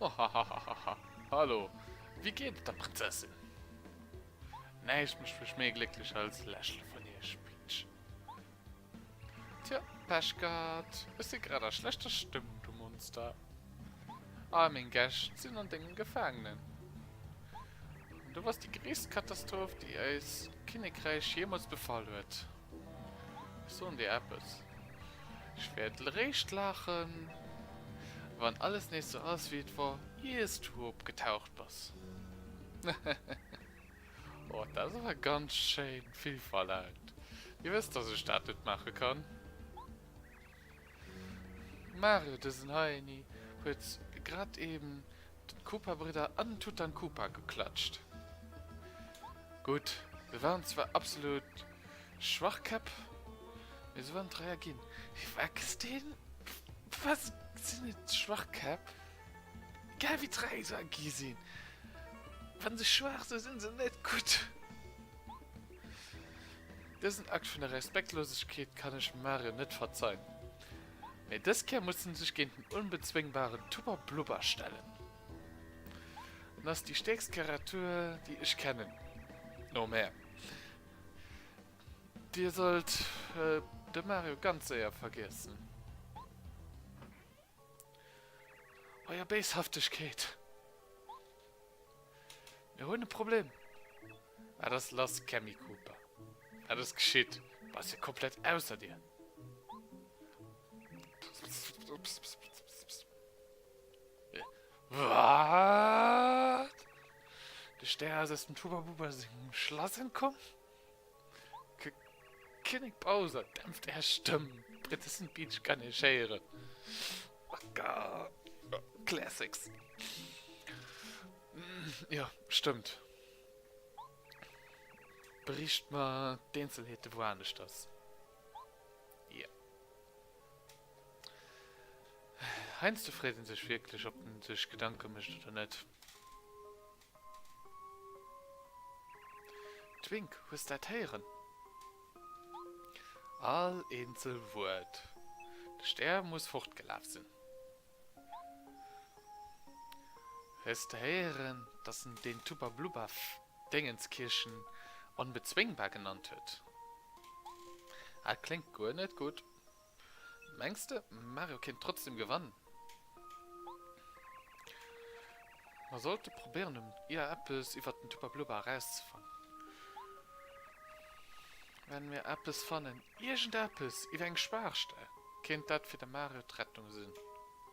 Hahahaha, hallo, wéi geet et der Prinzessin? Näischt mécht mech méi glécklech als e Lächle vun iech, Peach. Tja, Pech gehat, ech si grad a schlechter Stëmmung, du Monster. All meng Gäscht sinn an dengem Gefaangenen. An du bass déi gréisst Katastroph, déi eist Kinnekräich jeemools befall huet. Ech soen dir eppes, Ech wäert réischt laachen, wann alles nees sou ass, wéi et wor, iers du opgetaucht bass. Oh, dat ass awer ganz schéin vill verlaangt. Dir wësst, dass ech dat net maache kann. Mario, dësen Heini huet grad eben d'Koopa-Bridder an den Tutankoopa geklatscht. Gutt, se waren zwar absolut Schwachkäpp, mee se waren Dräier ginn. Wat deen? Was sinn et Schwachkäpp? Egal wéi dräi se gi sinn, wann se schwaach sinn, sinn se net gutt. Dësen Akt vun der Respektlosegkeet kann ech Mario net verzeien. Mee dës Kéier muss en sech géint den onbezwéngbaren Tubber Blubber stellen. En ass déi stäerkst Kreatur, déi ech kennen. No mär. Dir sollt de Mario ganz séier vergiessen. Euer Béishaftegkeet! Mir hunn e Problem. Wat ass lass, Kemmy Cooper? Wat ass geschitt? Bass jo komplett ausser dir. Wat? De Stär ass aus dem Tuba Buba sengem Schlass entkomm? K Kinnek Bowser, dämpft är Stëmm! Prinzessin Peach kann iech héieren. Classics. Jo, stëmmt. Bericht mer d'Eenzelheete wou aneschters. Jo. Heiansdo freet een sech wierklech, ob en sech Gedanke mécht oder net. Twink, hues dat héieren? All eenzel Wuert. De Stär muss fortgelaf sinn. Hues de héieren, dass en deen Tubber Blubber Dingenskirchen onbezwéngbar genannt huet? Dat kléngt guer net gutt. Mengs de, Mario kéint trotzdem gewannen? Mer sollte probéieren, um ier eppes iwwert den Tubber Blubber erauszefannen. Wenn mir eppes fannen, iergendeppes iwwer eng Schwaachstell, kéint dat fir de Mario d'Rettung sinn.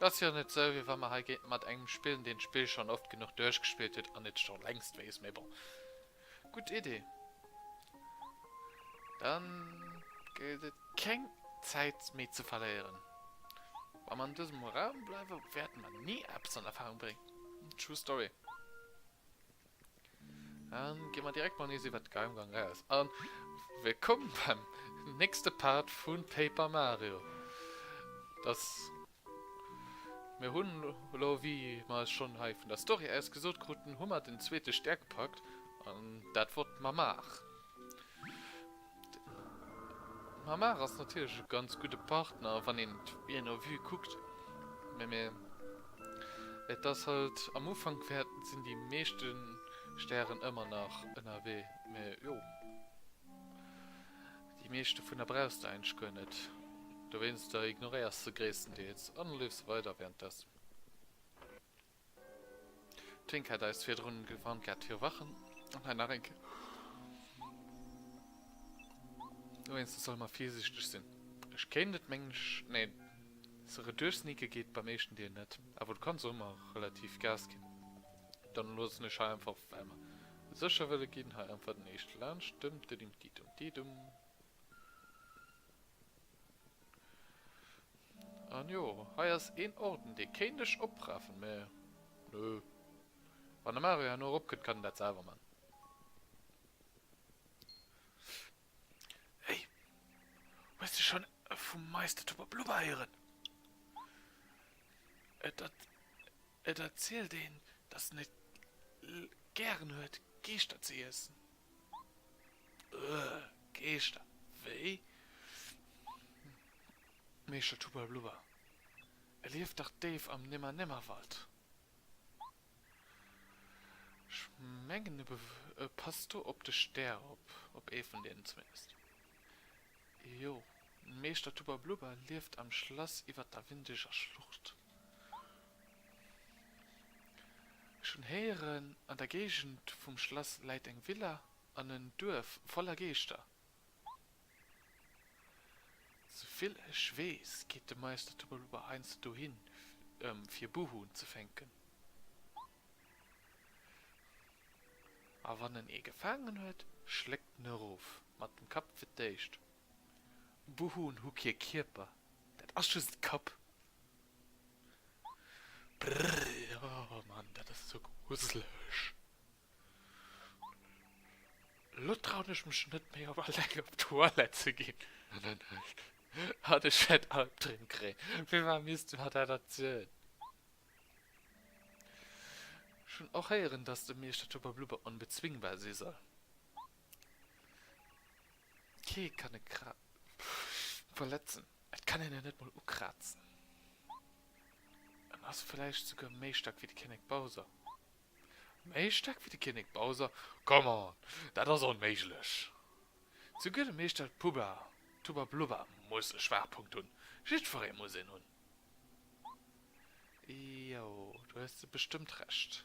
Et ass jo net sou, wéi wa mer hei géinten mat engem spillen, deen d'Spill schonn oft genuch duerchgespillt huet an et scho längst weess. Mee bon, gutt Idee. Dann gëllt et keng Zäit méi ze verléieren. Wa mer an dësem Raum bleiwe wäerte mer ni eppes an Erfahrung bréngen. True Story. Dann gi mer direkt mol nees iwwert de Geheimgang raus. An wëllkomm beim nächste Part vun Paper Mario. Das Mir hunn elo, wéi mer es schonn hei vun der Story aus gesot kruten, hu mer den zweete Stär gepackt an dat wor d'Mamar. D'Mamar ass natierlech e ganz gudde Partner, wann een et bien au vue kuckt, mä mir, et ass halt, am Ufank wäert, sinn déi meeschte Stären ëmmer nach ënnerwee, mä jo. Déi meescht dovunner brauchs de eigentlech guer net, dowéinster ignoréiers se gréisstendeels an leefs weider währenddessen. D'Twink hat eis virdrun gewarnt gehat fir Wachen an hei nach eng Kéier. Dowéinster solle mer virsiichteg sinn. Ech kéint et mengen ech, nee se reduerchsneake geet beim éischten Deel net, awer du kanns och ëmmer relativ Gas ginn. Dann loossen ech hei einfach, well mer sécher wëlle ginn, hei einfach den éischte laanscht. Dum didim didum didum. An jo, hei ass een Orden, dee kéint ech oprafen, mä nö. Wann de Mario herno eropkënnt, kann en dat selwer man. Hey, hues de schonn vum Meister Tubber Blubber héieren? Et Et erzielt een, dass en et gären huet, Geeschter ze iessen. Ëh, Geeschter, wéi? Meeschter Tubal Blubber, e lieft dach déif am Nimmer-Nimmer-Wald. Ech mengen e passt do op de Stär op, op ee vun deenen zumindest. Jo, Meeschter Tubber Blubber lieft am Schlass iwwer der windeger Schlucht. Ech hunn héieren, an der Géigend vum Schlass läit eng Villa an en Duerf voller Geeschter. Souvill ech weess, geet de Meister Tubber Blubber heiansdo dohin, fir Buhuen ze fänken. A wann en ee gefaangen huet, schléckt en erof, mat dem Kapp fir d'éischt. Buhuen hu kee Kierper, dat ass just e Kapp. Brrr, oh Mann, dat ass esou gruseleg. Lo trauen ech mech net méi op alleng op d'Toilette ze ginn. An ech wäert Albdreem kréien. Firwat misst du mer dat erzielen? Ech hunn och héieren, dass de Meeschter Tubber Blubber onbezwingbar si soll. Kee kann e verletzen, et kann een en net mol ukrazen. En ass vläicht souguer méi staark wéi de Kinnek Bowser. Méi staark wéi de Kinnek Bowser? Come on, dat ass onméiglech! Souguer de Meeschter Pubba, Tubber Blubber muss e Schwaachpunkt hunn. Jiddweree muss een hunn. Jo, do hues de bestëmmt Recht.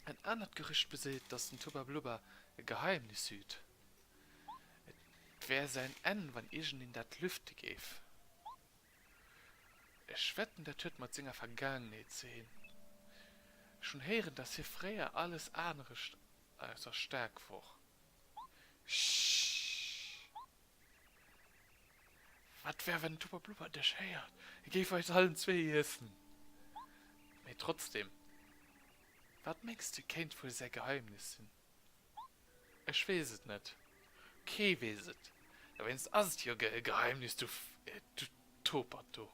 En anert Gerücht beseet, dass den Tubba Blubba e Geheimnis hüt. Et wär säin Enn, wann iergendeen dat lüfte géif. Ech wetten, dat huet mat senger Vergaangenheet ze hinn. Ech hunn héieren, dass hie fréier alles anerescht ausser staark wor. Schschsch! Wat wär, wann den Tubber Blubber dech héiert? E géif eis allen zwee iessen. Mee trotzdem, wat mengs du kéint wuel säi Geheimnis sinn? Ech weess et net. Kee weess et. Dowéinst ass et jo e Geheimnis, du Topert do.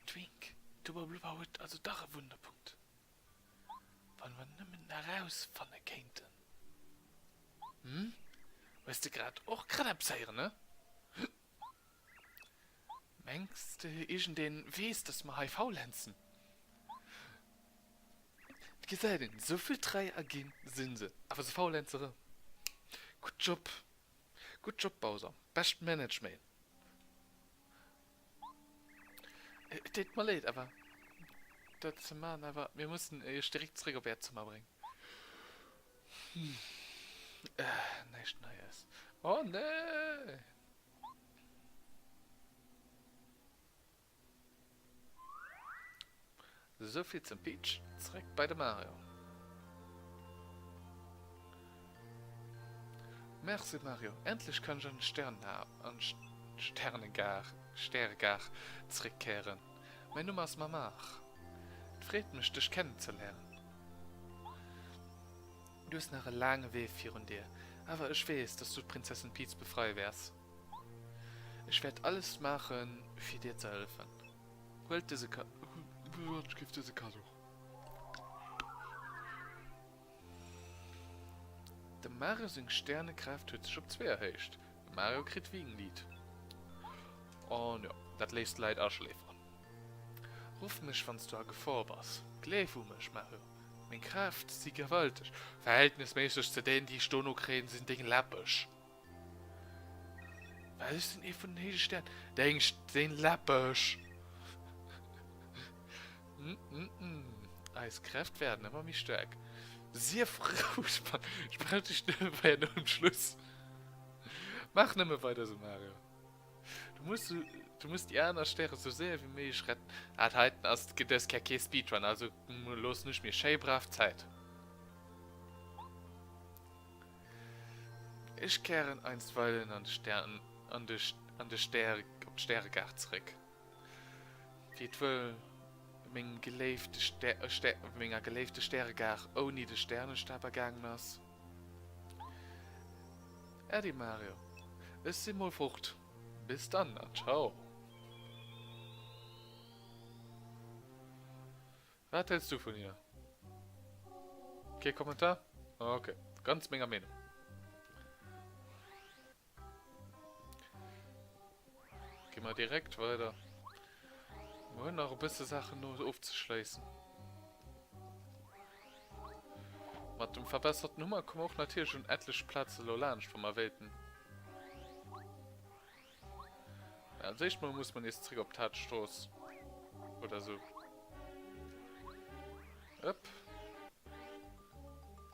Twink, Tubber Blubber huet also dach e Wunderpunkt. Wann mer nëmmen erausfanne kéinten. Hm? Hues de grad och grad eppes héieren, ne? Mengs de iergendeen weess, dass mer hei faulenzen? Et gesäit een, esou vill trei erginn sinn se, awer se faulenze rëm. Gutt Job, gutt Job Bowser, bescht Management. Et deet mer leed, awer dat ze man, awer mir mussen iech direkt zréck op äert Zëmmer bréngen. Näischt Neies. Oh nee! Souvill zum Peach, zréck bei de Mario. Merci Mario, endlech kann ech an den Stern, Stäregar zréckkéieren. Mäin Numm ass Mamar. Et freet mech dech kennenzeléieren. Du hues nach e laange Wee virun dir, awer ech weess, dass du d'Prinzessin Peach befreie wäers. Ech wäert alles maachen, fir dir ze hëllefen. Huelt dëse Kaddo. Dem Mario seng Stärekraaft huet sech op 2 erhéicht. De Mario kritt Wiegenlied. An jo, dat léisst d'Leit aschléiferen. Ruff mech wanns du a Gefor bass. Gleef u mech, Mario. Meng Kräft si gewalteg. Verhältnisméisseg ze deenen déi ech dono kréien, sinn deng läppeg. Well ech sinn ee vun den héije Stären. Deng sinn läppeg. Eis Kräft werden ëmmer méi staark. Sief roueg, Mann. Ech brauch dech nëmme bei no um Schluss. Maach nëmme weider sou, Mario. Du muss, du muss déi aner Stäre sou séier wéi méiglech retten. Ah, dat heiten ass dës Kéier kee Speedrun, also loossen ech mir schéi brav Zäit. Ech kehren einstweilen an de Stern, an de, an de Stär, op d'Stäregaart zeréck. Wéi et wuel mengem geléifte Stär, Stär, menger geléifte Stäregaart ouni de Sternestab ergaangen ass. Äddi Mario, ech si mol fort. Bis dann an ciao. Wat häls du vun hir? Kee Kommentar? Ok, ganz menger Meenung. Gi mer direkt weider. Mer hunn nach e bësse Saachen no ofzeschléissen. Mat dem verbesserten Hummer komme mer och natierlech un etlech Plaze lo laanscht, wa mer wéilten. Mä als éischt mol muss mer nees zréck op d'Haaptstrooss. Oder sou. Upp.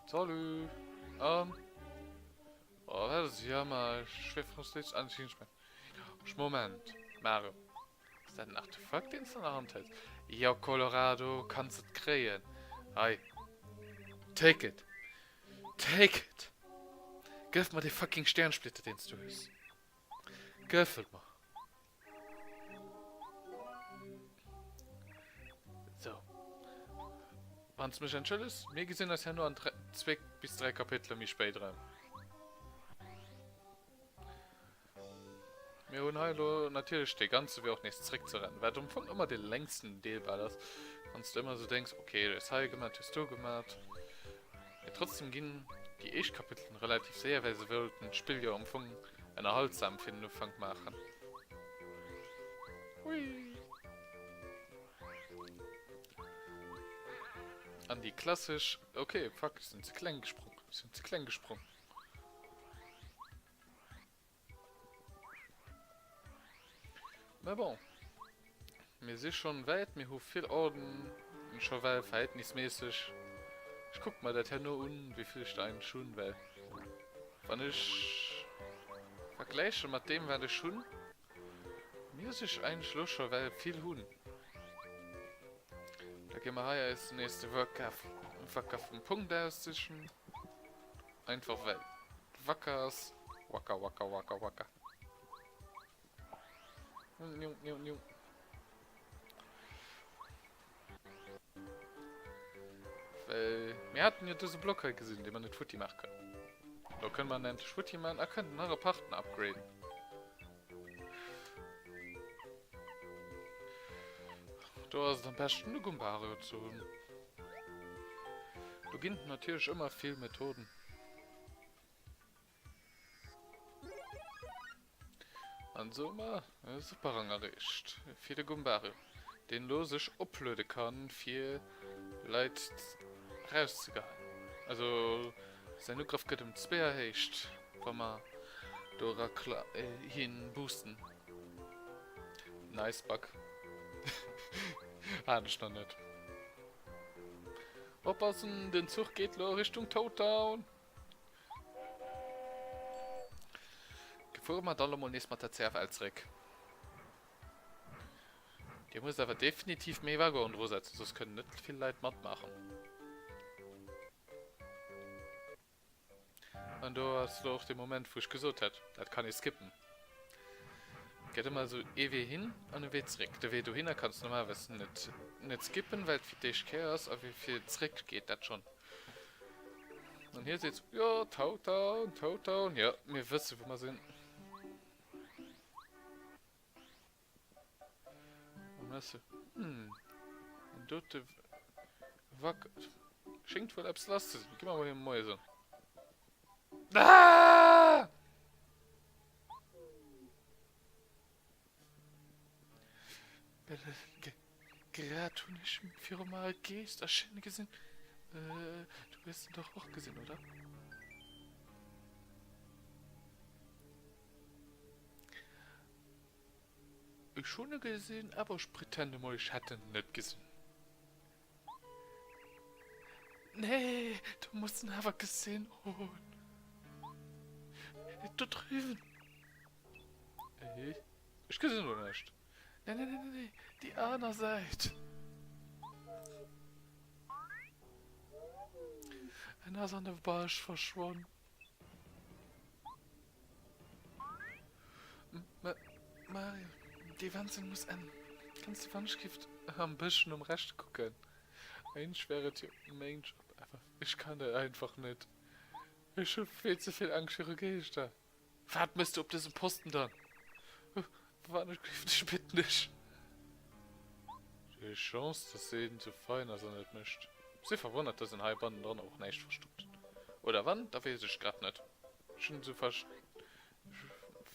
Salut! An... Oh, dat ass jammer. Schwer franséisch an Moment. Mario. Ass dat en Artefakt, deen s de an der Hand häls? Jo, Colorado, kanns et kréien. Hei. Take it. Take it! Gëff mer dee fucking Sternsplitter, deen s du hues. Gëff et mer. So. Wann s mech entschëllegs, mir gesinn eis herno an zwee bis dräi Kapitele méi spéit erëm. Mir hunn hei elo natierlech dee ganze Wee och nees zréckzerennen, wat am Fong ëmmer dee längsten Deel bal ass, wann s de ëmmer esou denks, ok, du hues hei gemat, du hues do gemat. Mee trotzdem ginn déi éischt Kapitelen relativ séier, well se wollten d'Spill jo am Fong ënnerhaltsam fir den Ufank maachen. Hui! An déi klassesch, ok, fuck, ech sinn ze kleng gesprong, ech sinn ze kleng gesprong. Mä bon, mir si schonn wäit, mir hu vill Orden scho well verhältnisméisseg. Ech kucke mer dat herno un, wéi vill ech der eigentlech hunn, well wann ech vergläiche mat deem wat ech hunn, misst ech eigentlech elo scho well vill hunn. Da gi mer hei eis nees de Wacker vum Punkt aussichen. Einfach well et wacker ass. Wacker, wacker, wacker, wacker. Njung, njung, njung. Well mir haten jo dëse Block hei gesinn, dee mer net futti maache kënnen. Lo kënne mer en endlech futti maachen a kënnen nach e Partner upgraden. Do ass et am beschten e Gumbario ze hunn. Do ginn et natierlech ëmmer vill Methoden. An esou hu mer e super Rang erreecht fir de Gumbario, deen elo sech opluede kann fir Leit erauszegeheien. Also säin Ugrëff gëtt ëm 2 erhéicht wa mer do era hien boosten. Nice Bug. Hat ech nach net. Oppassen, den Zuch geet lo Richtung Toad Town. Gefuere mer dann lo mol nees mat der CFL zréck. Dir musst awer definitiv méi Waggonen dru setzen, soss kënnen net vill Leit matmaachen. An do ass lo och de Moment, wou ech gesot hätt, dat kann ee skippen. Gëtt ëmmer esou ee Wee hin an e Wee zréck. De Wee dohinner kanns de normalerweis net net skippen, well et fir d'éischt Kéier ass, a wee fir zréck geet dat schonn. An hie seet sou, jo, Toad Town, Toad Town, jo, mir wësse wou mer sinn. An ech sou, hm, deen dote wackelt. Schéngt wuel eppes lass ze sinn. Gi mer mol him e Moie soen. Ah! Grad hunn ech viru mer e Geescht erschéine gesinn. Du hues en dach och gesinn, oder? Ech hunn e gesinn, awer ech pretende mol, ech hätt en net gesinn. Nee, du muss en awer gesinn hunn. Do drüwen. Ech gesinn elo näischt. Nee, nee, nee, nee, nee, déi aner Säit. En ass an de Bësch verschwonn. Mario, dee Wahnsinn muss ennen. Kanns de wannschgift am Bësch nom Rechte kucken? Eigentlech wär et jo main Job, awer ech kann dat einfach net. Ech hu vill ze vill Angscht viru Geeschter. Wat mëss du op dësem Posten dann? Wannschgift, ech bidden dech. Déi Chance, dass een sou fein ass an et mécht. Si verwonnert, dass een hei bannendran och näischt verstoppt. Oder wann, da weess ech grad net. Ech hunn esou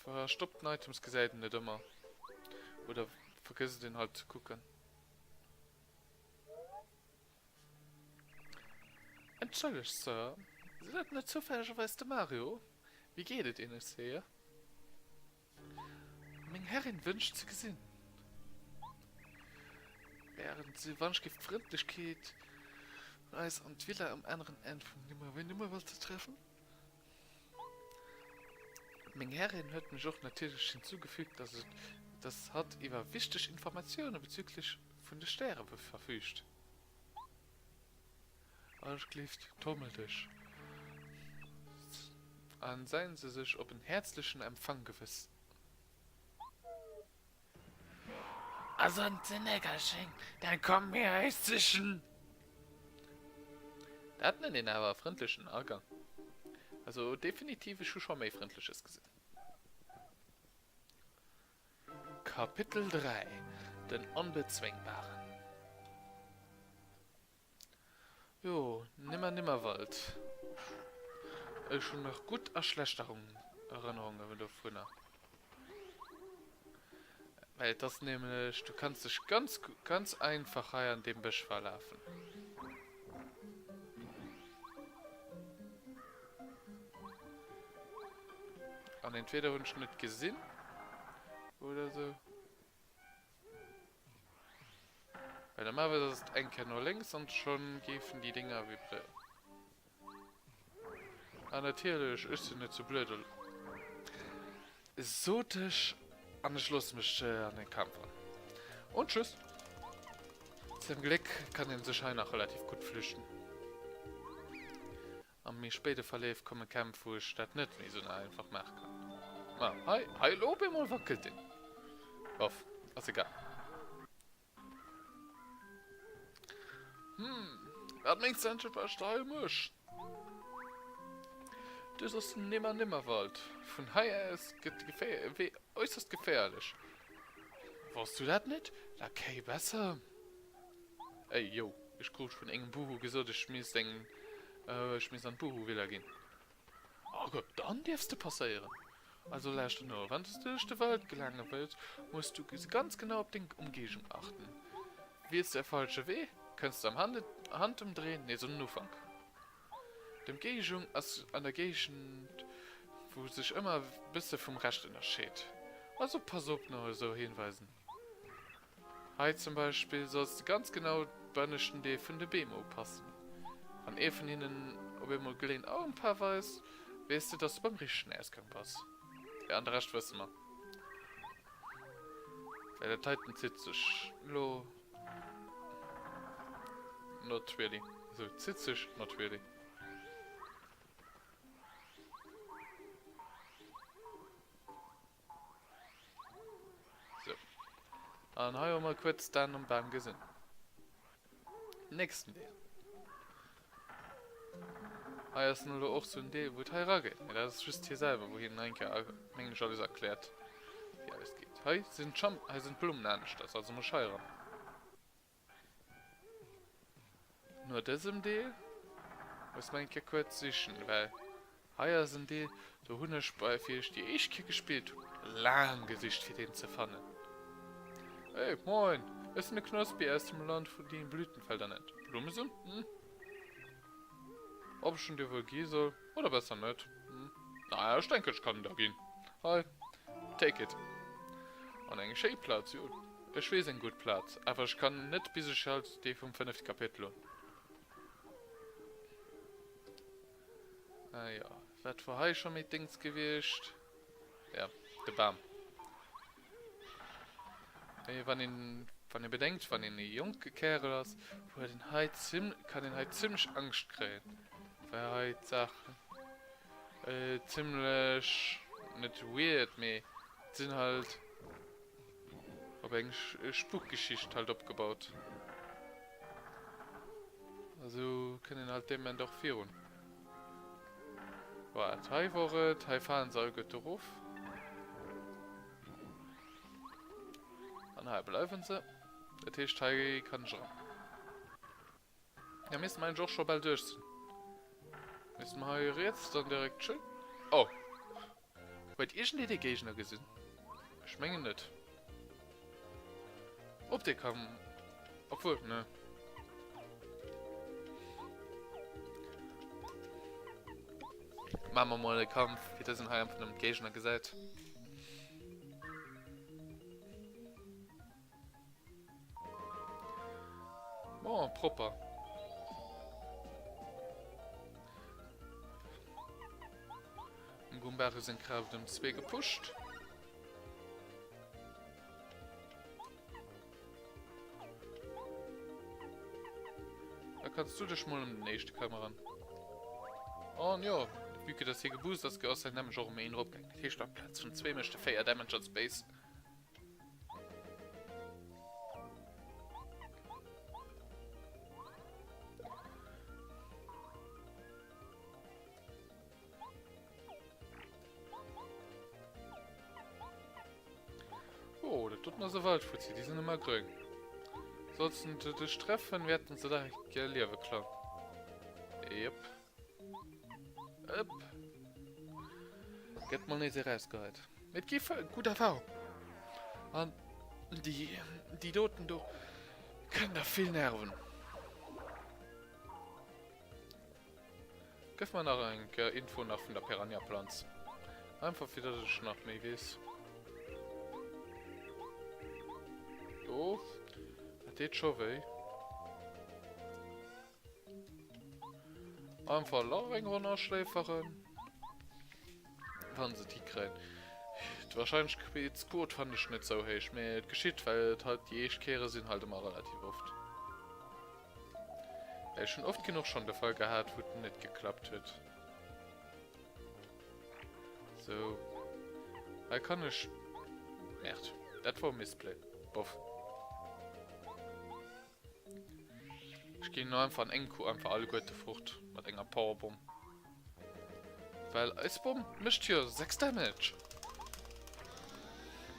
verstoppten Items gesäit een net ëmmer. Oder vergësst een halt ze kucken. Entschëllegt, Sir, sidd dat net zoufällegerweis de Mario? Wéi geet et Iech, Sir? Meng Herrin wënscht ze gesinn. Während si wann ech géif d'Frëndlechkeet hunn eis an d'Villa um aneren Enn vum Nimmerwinimmerwald ze treffen. Meng Herrin huet mech och natierlech hinzugefügt, dass et dass hatt iwwer wichteg Informatioune bezüglech vun de Stäre verfüügt. Alschlift tommel dech an seien se sech op en häerzlechen Empfang gewëss. A wann d'Sénnéckerchen, dann komm mir eis sichen! Dat nennt een awer e frëndlechen Agang. Also definitiv, ech hu scho méi frëndleches gesinn. Kapitel 3, Den Onbezwéngbaren. Jo, Nimmer-Nimmerwald. Ech hunn nach gutt a schlecht Erënnerungen dovunner. Well et ass nämlech, du kanns dech ganz, ganz einfach hei an deem Bësch verlafen. An entweder hunn ech net gesinn oder sou. Well normalerweis ass et eng Kéier no lénks an schonn géifen déi Dinger vibréieren. Ah natierlech, ech sinn net sou blöd. Sot ech an ech loosse mech an den Kampf an. Und tschüss. Zum Gléck kann een sech hei nach relativ gutt flüchten. Am méi spéide Verleef komme Kämpf wou ech dat net méi sou einfach maache kann. Ma hei, hei elo op eemol wackelt deen. Bof, ass egal. Hm, wat mengs de eigentlech wat ech da hei méch? Dës ass den Nimmer-Nimmerwald. Vun hei aus gëtt de Geféier Wee äusserst geféierlech. Wosst du dat net? Da kéi besser. Ey yo, ech krut vun engem Buhu gesot ech misst eng ech misst an d'Buhu-Villa ginn. Oh Gott, dann dierfs de passéieren. Also lauschter no, wann s de duerch de Wald gelaange wëlls, muss du ganz genau op deng Umgegend achten. Wiels de e falsche Wee, kënns de am Handëmdréi nees un den Ufank. D'Ëmgéigend ass an der Géigend, wou sech ëmmer e bësse vum Rescht ënnerscheet. Also pass op no esou Hinweisen. Hei zum Beispill solls de ganz genau d'bënneschten Deel vun de Beem upassen. Wann ee vun hinnen op eemol gléien Augenpaar weist, weess de, dass de beim richtegen Ausgang bass. Jo, an de Rescht wësse mer. Well dat heiten zitt sech lo not really. Also zitt sech not really. So. An hei hu mer kuerz d'Enn um Bam gesinn. Nächsten Deel. Hei ass nun elo och sou en Deel, wou et hei erageet. Mee dat ass just hie selwer, wou hien eng Kéier, mengen ech, alles erkläert, wéi alles geet. Hei sinn d'Scham-, hei sinn d'Blummen aneschters, also muss ech hei eran. No dësem Deel muss mer eng Kéier kuerz sichen, well hei ass en Deel, do hunn ech bei, wéi ech déi éischt Kéier gespillt hunn, laang gesicht fir deen ze fannen. Hey, moin! Ech sinn de Knospi aus dem Land vun den Blütenfelder nennt. Blumme sinn? Hm. Ob ech en dir wuel gi soll, oder besser net? Hm. Naja, ech denken, ech kann en der ginn. Hei, take it. An eng schéi Plaz, jo. Ech weess eng gutt Plaz, awer ech kann net bis ech halt dee vum fënnefte Kapitel hunn. Ah jo, wat wor hei scho méi d'Déngs gewiescht? Ja, de Bam. Mee wann een, wann ee bedenkt, wann een e jonke Kärel ass, huet een hei zim, kann een hei zimlech Angscht kréien, well hei d'Saachen zimlech, net weird, mee sinn halt op eng Spukgeschicht halt opgebaut. A sou kënnt een halt dee Moment och virun. Waart, hei wor et, hei falen se alleguerte erof. An hei bleiwen se. Dat heescht, hei kann ech eran. Ja, missten mer eigentlich och scho bal duerch sinn. Missten mer hei riets dann direkt schön... Oh! Huet iergendee dee Géigner gesinn? Ech mengen net. Op dee kam... Obwuel, ne. Maache mer mol e Kampf, fir dass een hei einfach nëmmen d'Géigner gesäit. Bon, propper. Dem Gumbaru seng Kraaft ëm 2 gepusht. Da kannst du dech mol ëm den éischte këmmeren. An jo, vue que dass hie geboost ass, ass säin Damage och ëm een eropgaangen. Dat heescht, amplaz vun 2 mécht e 4 Damage als Base. Oh, dat doten ass e Waldfuzzi, déi sinn ëmmer gréng. Sollten se dech treffen, wäerten se der hir Liewe klauen. Jep. Ëpp. Gëtt mol nees erausgeheit. Mee et gi gutt Erfahrung. An déi, déi doten do kënnen der vill nerven. Gëff mer nach eng Kéier Info nach vun der Piranha-Planz. Einfach fir dass ech nach méi weess. Do. Dat deet scho wéi. Einfach lach eng Ronn aschléiferen. Wann se et hikréien. D'Warscheinlechkeetsquot fannen ech net sou héich, mee et geschitt, well et halt déi éischt Kéiere sinn halt ëmmer relativ oft. Ech hunn oft genuch schonn de Fall gehat, wou et net geklappt huet. Sou. Hei kann ech... Merde. Dat wor e Missplay. Boff. Ech ginn elo einfach an engem Coup einfach alleguerte fort mat enger Powerbomb. Well eis Bomm mécht jo 6 Damage.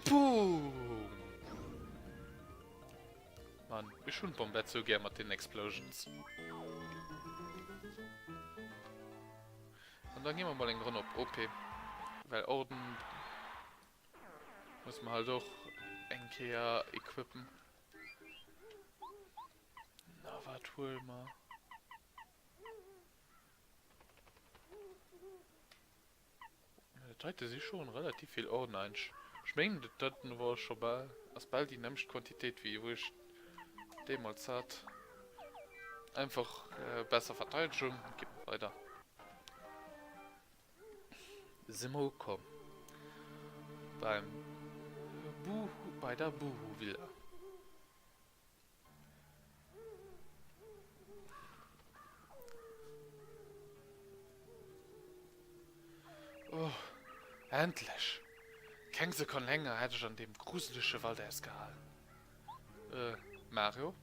Boom! Mann, ech hunn d'Bombette sou gär mat den Explosions. An dann gi mer mol eng Ronn op OP. Well Orden muss mer halt och eng Kéier equippen. Na, wat huele mer? Dat heite si schon relativ vill Orden eigentlech. Ech mengen dat doten wor scho bal, ass bal déi nämmlecht Quantitéit wéi wou ech deemools hat. Einfach besser Verteidegung, gi mer weider. Si mer ukomm beim Buhu, bei der Buhu-Villa. Oh, endlech! Keng Sekonn länger hätt ech an deem gruselege Wald ausgehalen. Äh, Mario?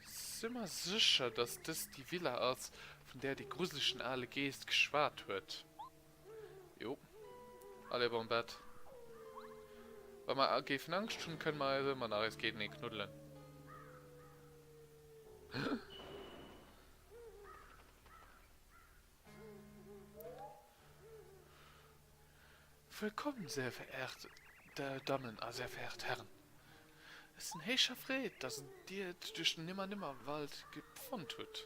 Si mer sécher, dass dëst déi Villa ass, vun där dee gruselegen ale Geescht geschwat huet? Jo. Allez, Bombette. Wa mer géifen Angscht hunn, kënne mer eis ëmmer nach eis géintenee knuddelen. Wëllkomm, sehr verehrte Dammen a sehr verehrte Herren. Et ass en héicher Freed, dass Dir et duerch den Nimmer-Nimmer-Wald fonnt hutt.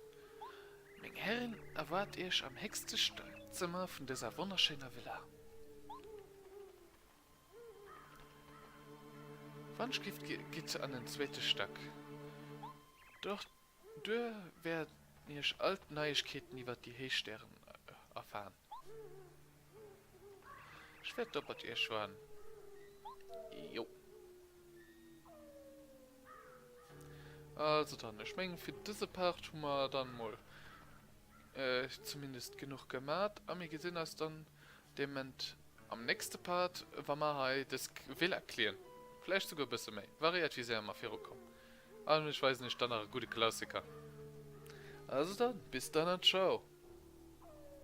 Meng Herrin erwaart Iech am héchste Zëmmer vun dëser wonnerschéiner Villa. Wannschgift gitt an den zweete Stack. Dort duer wäert Iech all d'Neiegkeeten iwwer déi Héichstären erfahren. Ech wäert doppert Iech warnen. Jo. Also dann, ech mengen fir dëse Part hu mer dann mol zumindest genuch gemat a mir gesinn eis dann deement am nächste Part, wa mer hei dës Villa clearen. Vläicht souguer e bësse méi, variéiert wéi séier mer virukommen. An ech weisen iech dann nach e gudde Klassiker. Also dann, bis dann an ciao!